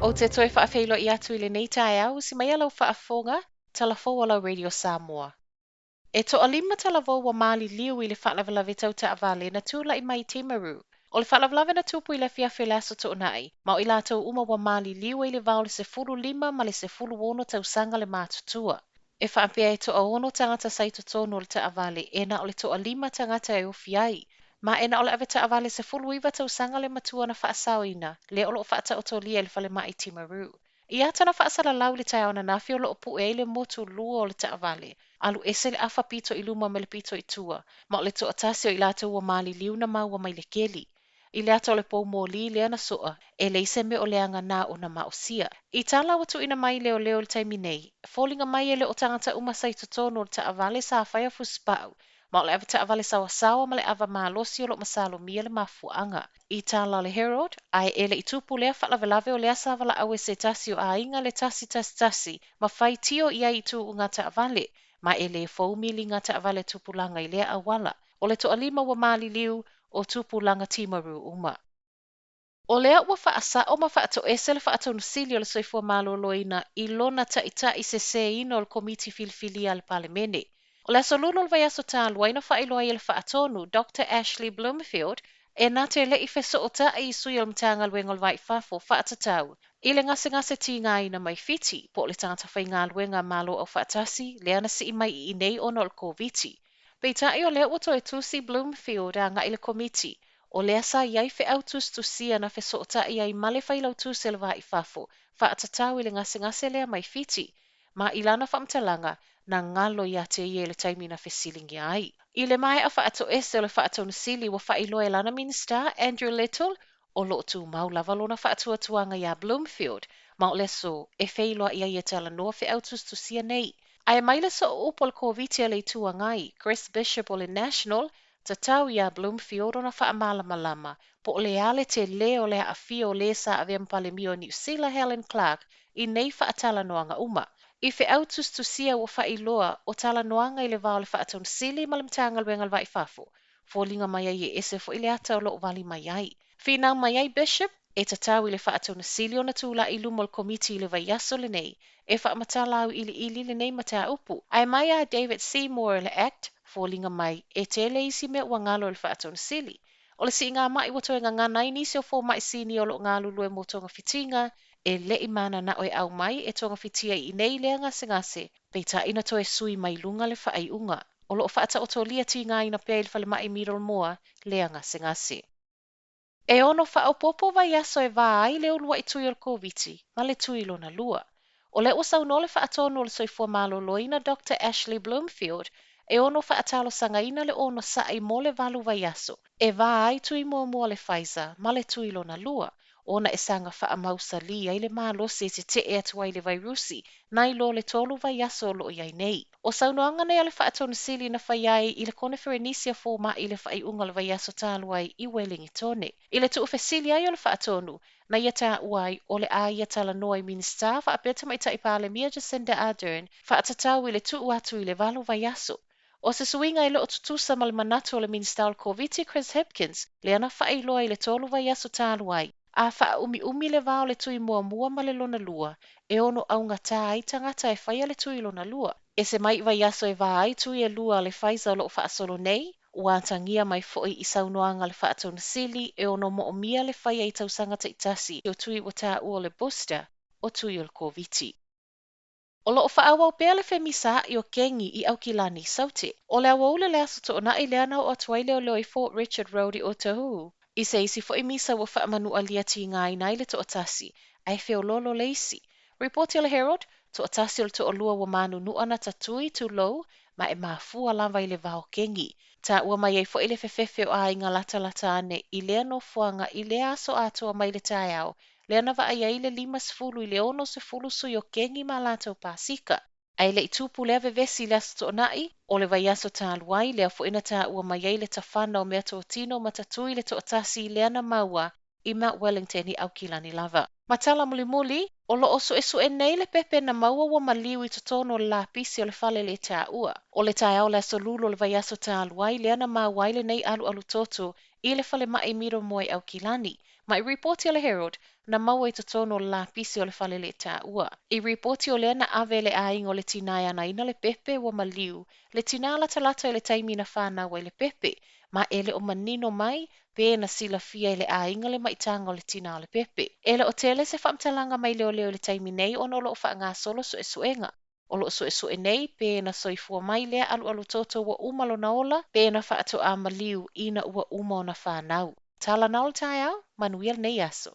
Ou te toe faafeiloai atu i lenei taeao, usi maia lau faafofoga, tala fou a lau Radio Samoa. E toalima talavou ua maliliu i le faalavelave tau taavale na tulai mai i Timaru. O le faalavelave na tupu i le afiafi o le Aso Toonai, ma o i latou uma ua maliliu ai i le va o le 15 ma le 16 tausaga le matutua. E faapea e toaono tagata sa i totonu o le taavale e na o le toalima tagata e ofi ai. Ma e na o le avetaavale 19 tausaga le matua na faasaoina, lea o lo o faataotolia i le falemai i Timaru. I ata na faasalalau i le taeao ananafi o lo o pue ai le motu lua o le taavale, alu ese le afa pito i luma ma le pito i tua, ma o le toatasi o i latou ua maliliu na maua mai le keli. I le ata o le poumoli lea na soa, e leai se mea o leaga na ona maosia. I tala ua tuuina mai i leoleo i le taimi nei, foliga mai e le o tagata uma sa i totonu o le taavale sa faia fusipau, ma o le avetaavale saoasaoa ma le ava malosi o lo o masalomia le mafuaaga. I tala a le Herald, ae e le i tupu lea faalavelave o lea sa valaau e se tasi o aiga le 111 ma faitio i ai i tuuga taavale, ma e le fou miliga taavale a tupulaga i lea auala. O le toalima ua maliliu, o tupulaga Timaru uma. O lea ua faasao ma faatoese le Faatonu Sili o le Soifua Maloloina i lona taʻitaʻi seseina o le Komiti Filifilia a le Palemene. O le Aso Lula o le vaiaso talu ai na faailoa ai e le Faatonu, Doctor Ashley Bloomfield, e na te le i fesootai i sui o le Matagaluega o le Va i Fafo faatatau i le gasegase tigaina mai Fiti, po o le tagata faigaluega a Malo Aufaatasi lea na sii mai i inei ona o le Koviti. Peitai o lea ua toe tusi Bloomfield agai i le Komiti, o lea sa i ai feau tusitusia na fesootai ai ma le Failautusi o le Va i Fafo faatatau i le gasegase lea mai Fiti, ma i lana faamatalaga, na galo ia te ia i le taimi na fesiligia ai. I le maea faatoese o le Faatonu Sili ua faailoa e lana Minisita, Andrew Little, o lo o tumau lava lona faatuatuaga iā Bloomfield, ma o le aso e feiloai ai e talanoa feau tusitusia nei. Ae mai le sooupu o le Koviti a le Itu Agai, Chris Bishop o le National, tatau iā Bloomfield ona faamalamalama po o le a le tele o le aafia o lē sa avea ma Palemia o Niu Sila Helen Clark i nei faatalanoaga uma. I feau tusitusia ua faailoa o talanoaga i le va o le Faatonu Sili ma le Matagaluega o le Va i Fafo, foliga mai ai e ese foi le ata o lo o vali mai ai. Finau mai ai Bishop, e tatau i le Faatonu Sili ona tulai i luma o le Komiti i le vaiaso lenei e faamatala auiliili lenei mataupu. Ae mai a David Seymour o le act, foliga mai e tele isi mea ua galo i le Faatonu Sili. O le siiga maʻi ua toe gagana ai nisi o fomai sinia o lo o galulue mo togafitiga, e le i mananao e aumai e togafitia i inei lea gasegase, peitai na toe sui mai luga le faaiuga. O lo o faataotolia tigaina pea i le falemai Middlemore lea gasegase. E ono faaopoopo vaiaso e va ai le uluai tui o le Koviti ma le tui lona lua. O lea ua saunoa le Faatonu o le Soifua Maloloina Doctor Ashley Bloomfield e ono faatalosagaina le onosai mo le valu vaiaso e va ai tui muamua o le Pfizer ma le tui lona lua, ona e saga faamausalī ai le malosi e tetee atu ai le vairusi nai lo le tolu vaiaso o lo o i ai nei. O saunoaga nei a le Faatonu Sili na fai ai i le Koneferenisi a Fomai i le faaiuga o le vaiaso talu ai i Welingitone. I le tuufesili ai o le Faatonu, na ia taua ai o le a ia talanoa i Minisita faapea Tamaitai Palemia Jacinda Ardern faatatau i le tuu atu i le valu vaiaso. O se suiga e le o tutusa ma le manatu o le Minisita o le Koviti Chris Hipkins, lea na faailoa i le tolu vaiaso talu ai, a faaumiumi le va o le tui muamua ma le lona lua, e ono augatā ai tagata e faia le tui lona lua. Ese mai i vaiaso e va ai tui e lua a le Pfizer o lo o faasolo nei, ua atagia mai foi i saunoaga a le Faatonu Sili e ono moomia le faia i tausaga taitasi o tui ua taua o le booster o tui o le Koviti. O lo o faaauau pea le femisaai o kengi i Aukilani i Saute. O le aoauli o le Aso Toonai lea na oo atu ai leoleo i Fort Richard Road i Otahuhu. I se isi foi misa ua faamanualia tigaina ai le toatasi, ae feoloolo le isi. Ripoti a le Herald, toatasi o le toalua ua manunua na tatui, tulou, ma e mafua lava i le va o kengi. Taua mai ai foi le fefefe o aiga latalata ane i lea nofoaga i lea aso atoa mai le taeao, lea na vaai ai le 50 i le 60 sui o kengi ma latou pasika. Ae le i tupu lea vevesi i le Aso Toonai, o le vaiaso talu ai, lea foi na taua mai ai le tafana o meatotino ma tatui le toatasi lea na maua i Mount Wellington i Aukilani lava. Ma tala mulimuli, o lo o suesue nei le pepe na maua ua maliu i totonu o le lapisi o le fale le taua. O le taeao o le Aso Lulu o le vaiaso talu ai, lea na maua ai lenei alualu toto i le falemai Middlemore i Aukilani. Ma i ripoti a le Herald, na maua i totonu o le lapisi o le faleletaua. I ripoti o lea na ave e le aiga o le tinā e anaina le pepe ua maliu le tinā latalata i le taimi na fanau ai le pepe, ma e le o manino mai pe na silafia e le aiga le maitaga o le tinā o le pepe. E le o tele se faamatalaga mai leoleo i le taimi nei ona o lo o faagasolo suesuega. O lo o suesue nei pe na soifua mai lea alualu toto ua uma lona ola, pe na faatoa maliu ina ua uma ona fanau. Tala na o le taeao, manuia lenei aso.